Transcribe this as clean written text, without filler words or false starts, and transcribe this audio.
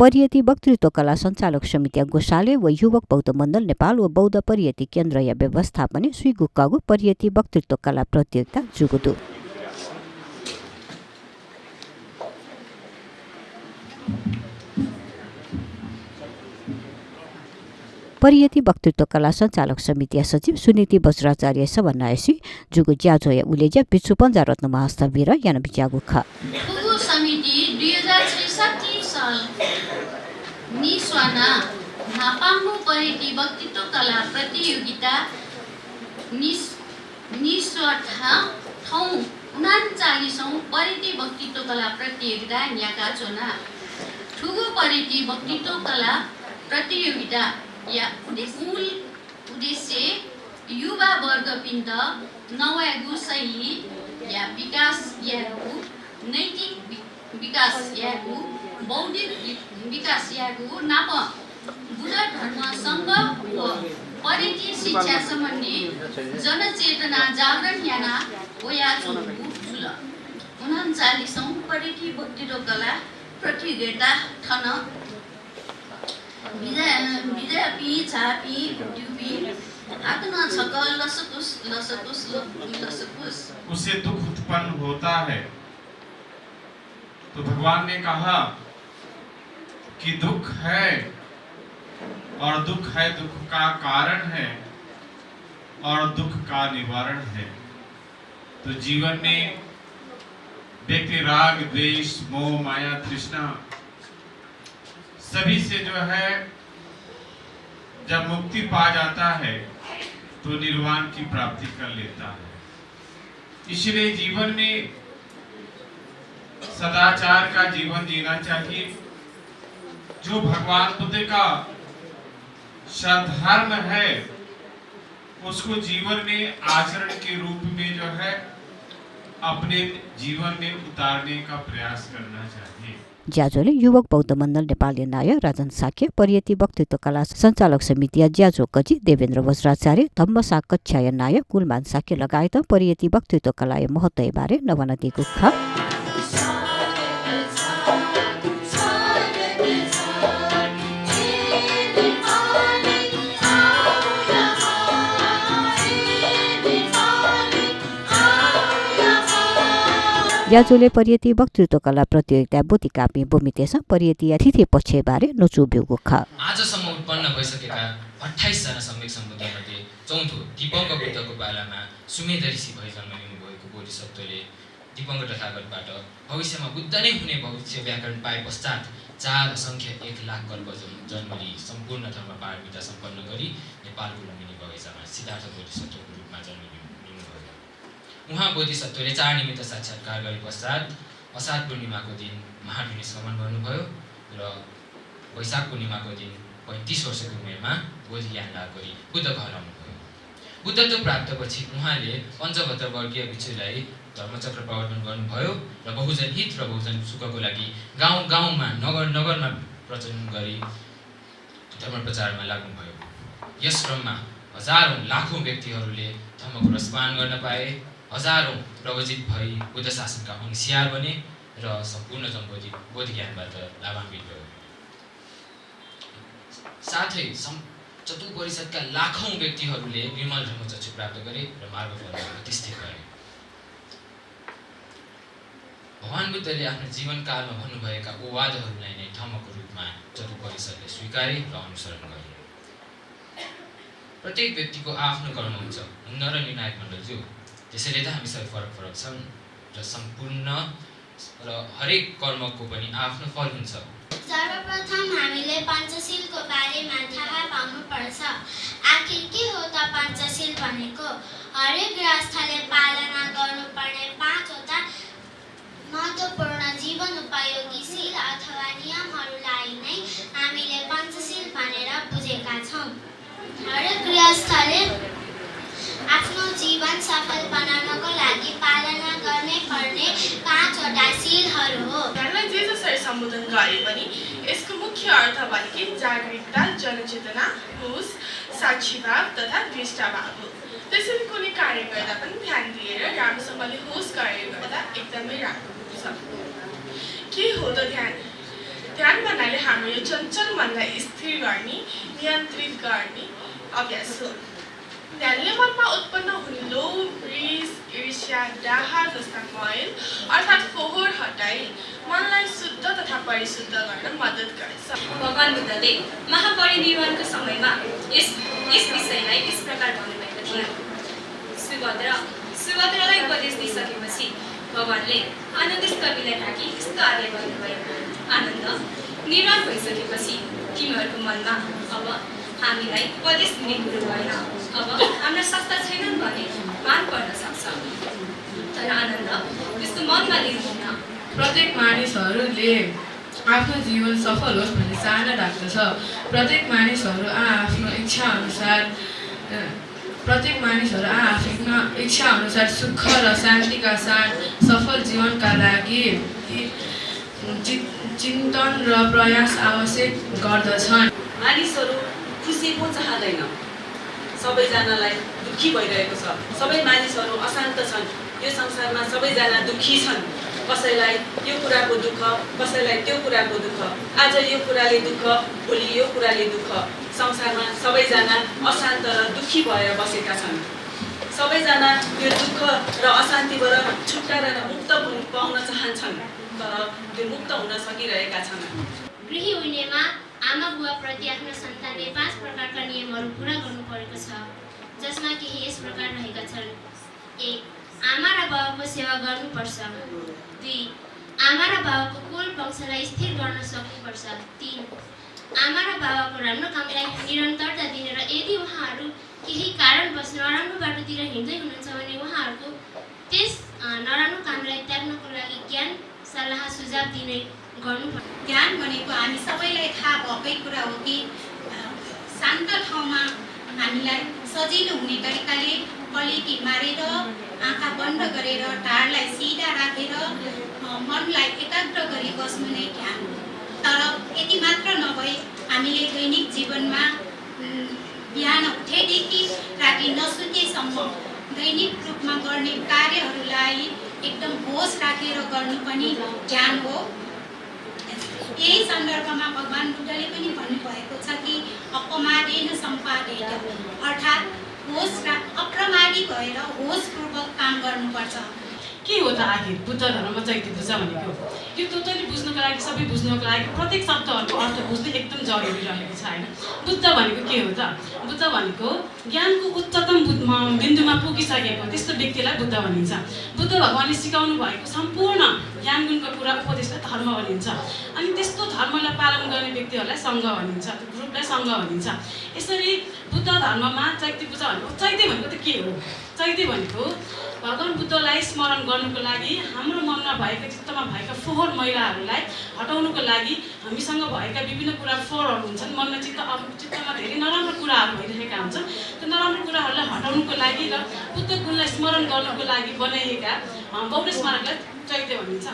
परियति वक्तृत्व कला सञ्चालक समिति गोशाले व युवक बौद्ध मण्डल नेपाल व बौद्ध परियति केन्द्र या व्यवस्थापन सुइगुक्कागु परियति वक्तृत्व कला प्रतियोगिता जुगुदु परियति वक्तृत्व कला सञ्चालक समिति सचिव सुनीति बज्राचार्य सभनायसी जुगु ज्याजोया उलेज्या बिच्छु पञ्जारत्न महास्थवीर यान बिचागु ख समिति 2063 साल निस्वाना नापाङ्गु परियति वक्तृत्व कला प्रतियोगिता निस्वाथा ठाउँ 39औं परियति वक्तृत्व कला प्रतियोगिता न्याका चोना ठुगु परियति वक्तृत्व कला प्रतियोगिता या मूल उद्देश्य युवा वर्गपिण्ड नयागु शैली या विकास यागु नैतिक विकास यागु बौद्धिक विकास यागु नाप बुद्ध धर्म संघ व परिधि शिक्षा सम्बन्धी जनचेतना जागरण याना ओया चोलु जुल 39औं परिधि वक्तृत्व कला प्रतियोगिता ठन विद्यापी छापी ट्यूबी आत्मा छकल लसकुस लसकुस लसकुस उसे दुख उत्पन्न होता है तो भगवान ने कहा कि दुख है और दुख है, दुख का कारण है और दुख का निवारण है। तो जीवन में व्यक्ति राग द्वेष मोह माया तृष्णा सभी से जो है जब मुक्ति पा जाता है तो निर्वाण की प्राप्ति कर लेता है। इसलिए जीवन में सदाचार का जीवन जीना चाहिए। जो भगवान बुद्ध का सधर्म है उसको जीवन में आचरण के रूप में जो है अपने जीवन में उतारने का प्रयास करना चाहिए। ज्याजोले युवक बौद्ध मण्डल नेपाली नायक राजन साक्य परियति वक्तृत्व कला सञ्चालक समिति ज्याजो कजी देवेन्द्र वज्राचार्य धम्मसा कक्षाय नायक कुलमान साक्य लगायत परियति वक्तृत्व कला महत्त्व बारे नवनदीको ख ज्याजोले परियति वक्तृत्व कला प्रतियोगिता बोती कापी बोमितेस परियति अतिथि पक्ष बारे नचुब्युगु ख आजसम्म उत्पन्न भइसकेका 28 जना सम्यक सम्बुद्धमध्ये चौथो दिपङ्क बुद्धको पालामा सुमेध ऋषि भई जन्मलिनु भएको बोधिसत्वले दिपङ्क तथागतबाट भविष्यमा बुद्ध नै हुने भविष्य व्याकरण पाए पश्चात 4 असङ्ख्य 1 लाख कल्प जन्मली सम्पूर्ण धर्म पारमिता सम्पन्न गरी नेपालको लुम्बिनी बगैँचामा सिद्धार्थ बोधिसत्वको रूपमा जन्मलिनु भयो। उहाँ बोधिसत्वले 4 निमित्त साक्षात्कार गरे पश्चात अषाढ पूर्णिमाको दिन महाविनिष्क्रमण गर्नुभयो र वैशाख पूर्णिमाको दिन 35 वर्षको उमेरमा बोधि ज्ञान लाभ गरी बुद्ध कहलाउनुभयो। बुद्धत्व प्राप्तपछि उहाँले पञ्चभद्र वर्गीय भिक्षुलाई धर्मचक्र प्रवर्तन गर्नुभयो र बहुजन हित र बहुजन सुखको लागि गाउँ गाउँमा नगर नगरमा प्रचलन गरी धर्म प्रचारमा लाग्नुभयो। यस क्रममा हजारौं लाखौं व्यक्तिहरूले धर्मको रसपान गर्न पाए, हजारौं प्रवचित भई बुद्ध शासनका अंशियार बने र सम्पूर्ण जनबोधि बोध ज्ञानबाट लाभान्वित भयो। साथै चतुर परिषदका लाखौं व्यक्तिहरूले निर्मल धर्मचक्षु प्राप्त गरे र मार्गफलमा प्रतिष्ठित भए। भगवान बुद्धले आफ्नो जीवनकालमा भन्नुभएका ओवादहरूलाई नै धर्मको रूपमा चतुर परिषदले स्वीकारे र अनुसरण गरे। प्रत्येक व्यक्तिको आफ्नो कर्म हुन्छ, हुन्न र निर्णायक मण्डलज्यू। त्यसैले त हामी सबै फरक फरक छन् र सम्पूर्ण र हरेक कर्मको पनि आफ्नो फल हुन्छ। सर्वप्रथम हामीले पञ्चशीलको बारेमा थाहा पाउनुपर्छ। आखिर के हो त पञ्चशील भनेको? हरेक गृहस्थले पालना गर्नुपर्ने 5 वटा महत्त्वपूर्ण जीवन उपयोगी शील अथवा नियमहरूलाई नै हामीले पञ्चशील भनेर बुझेका छौँ। हरेक गृहस्थले आफ्नो जीवन सफल बनाउनको लागि पालना गर्ने पर्ने 5 वटा शीलहरू हो। धर्मलाई जे जसरी सम्बोधन गरे पनि यसको मुख्य अर्थ भनेकै जागरूकता, जनचेतना, होस, साक्षीभाव तथा दृष्टाभाव हो। त्यसैले कुनै कार्य गर्दा पनि ध्यान दिएर राम्रोसँगले होस कार्य गर्दा एकदमै राम्रो हुन्छ। के हो त ध्यान? ध्यान भन्नाले हाम्रो यो चञ्चल मनलाई स्थिर गर्ने नियन्त्रित गर्ने अभ्यास हो। ध्यानले मनमा उत्पन्न हुने लोभ, रिस, ईर्ष्या, डाह जस्ता मैल अर्थात् फोहोर हटाई मनलाई शुद्ध तथा परिशुद्ध गर्न मद्दत गर्छ। भगवान बुद्धले महापरिनिर्वाणको समयमा यस विषयलाई यस प्रकार भन्नुभएको थियो। सुभद्रालाई उपदेश दिइसकेपछि भगवानले आनन्दित कविलाई ढाकी यस्तो आज्ञा गर्नुभयो, आनन्द निर्वाण भइसकेपछि तिमीहरूको मनमा अब हामीलाई उपदेश दिने कुरो भएन, अब हाम्रा शास्त्र छैनन् भने मान पर्न सक्छ। तर आनन्द त्यस्तो मनमा लिनुहुन्न। प्रत्येक मानिसहरूले आफ्नो जीवन सफल होस् भन्ने चाहना राख्दछ। प्रत्येक मानिसहरू आफ्नो इच्छा अनुसार सुख र शान्तिका साथ सफल जीवनका लागि चिन्तन र प्रयास आवश्यक गर्दछन्। मानिसहरू खुसी को चाहँदैन, सबैजनालाई दुःखी भइरहेको छ। सबै मानिसहरू अशान्त छन्। यो संसारमा सबैजना दुःखी छन्। कसैलाई यो कुराको दुःख, कसैलाई त्यो कुराको दुःख, आज यो कुराले दुःख, भोलि यो कुराले दुःख। संसारमा सबैजना अशान्त र दुःखी भएर बसेका छन्। सबैजना यो दुःख र अशान्तिबाट छुटकारा र मुक्त पाउन चाहन्छन्, तर त्यो मुक्त हुन सकिरहेका छन्। गृही हुनेमा आमा बुवाप्रति आफ्नो सन्तानले 5 प्रकारका नियमहरू पुरा गर्नु परेको छ, जसमा केही यस प्रकार रहेका छन्। 1. आमा र बाबाको सेवा गर्नुपर्छ। 2. आमा र बाबाको कुल वंशलाई स्थिर गर्न सक्नुपर्छ। 3. आमा र बाबाको राम्रो कामलाई निरन्तरता दिने र यदि उहाँहरू केही कारणवश नराम्रो बाटोतिर हिँड्दै हुनुहुन्छ भने उहाँहरूको त्यस नराम्रो कामलाई त्याग्नको लागि ज्ञान, सल्लाह, सुझाव दिने गर्नुपर्छ। ध्यान भनेको हामी सबैलाई थाहा भएकै कुरा हो कि शान्त ठाउँमा हामीलाई सजिलो हुने तरिकाले कलेटी मारेर, आँखा बन्द गरेर, ढाडलाई सिधा राखेर मनलाई एकाग्र गरी बस्नु नै ध्यान हो। तर यति मात्र नभई हामीले दैनिक जीवनमा बिहान उठेदेखि राति नसुतेसम्म दैनिक रूपमा गर्ने कार्यहरूलाई एकदम होस राखेर गर्नु पनि ध्यान हो। यही सन्दर्भमा भगवान बुद्धले पनि भन्नुभएको छ कि अपमादेन सम्पादेन, अर्थात् होस र अप्रमादी भएर होसपूर्वक काम गर्नुपर्छ। के हो त आखिर बुद्ध धर्ममा चैत्य पूजा भनेको? यो टोटली बुझ्नको लागि, सबै बुझ्नको लागि प्रत्येक शब्दहरूको अर्थ बुझ्नु एकदम जरुरी रहेको छ हैन। बुद्ध भनेको के हो त? बुद्ध भनेको ज्ञानको उच्चतम बिन्दुमा पुगिसकेको त्यस्तो व्यक्तिलाई बुद्ध भनिन्छ। बुद्ध भगवानले सिकाउनु भएको सम्पूर्ण ज्ञान गुणको कुरा उपदेशलाई धर्म भनिन्छ। अनि त्यस्तो धर्मलाई पालन गर्ने व्यक्तिहरूलाई सङ्घ भनिन्छ, ग्रुपलाई सङ्घ भनिन्छ। यसरी बुद्ध धर्ममा चैत्य पूजा भनेको, चैत्य भनेको त के हो? चैत्य भनेको भगवान बुद्धलाई स्मरण गर्नुको लागि, हाम्रो मनमा भएका, चित्तमा भएका फोहोर मैलाहरूलाई हटाउनुको लागि हामीसँग भएका विभिन्न कुरा फोहोरहरू हुन्छन्। मनमा चित्तमा धेरै नराम्रो कुराहरू भइरहेका हुन्छन्। त्यो नराम्रो कुराहरूलाई हटाउनुको लागि र बुद्ध गुणलाई स्मरण गर्नुको लागि बनाइएका बौद्ध स्मारकलाई चैत्य भनिन्छ।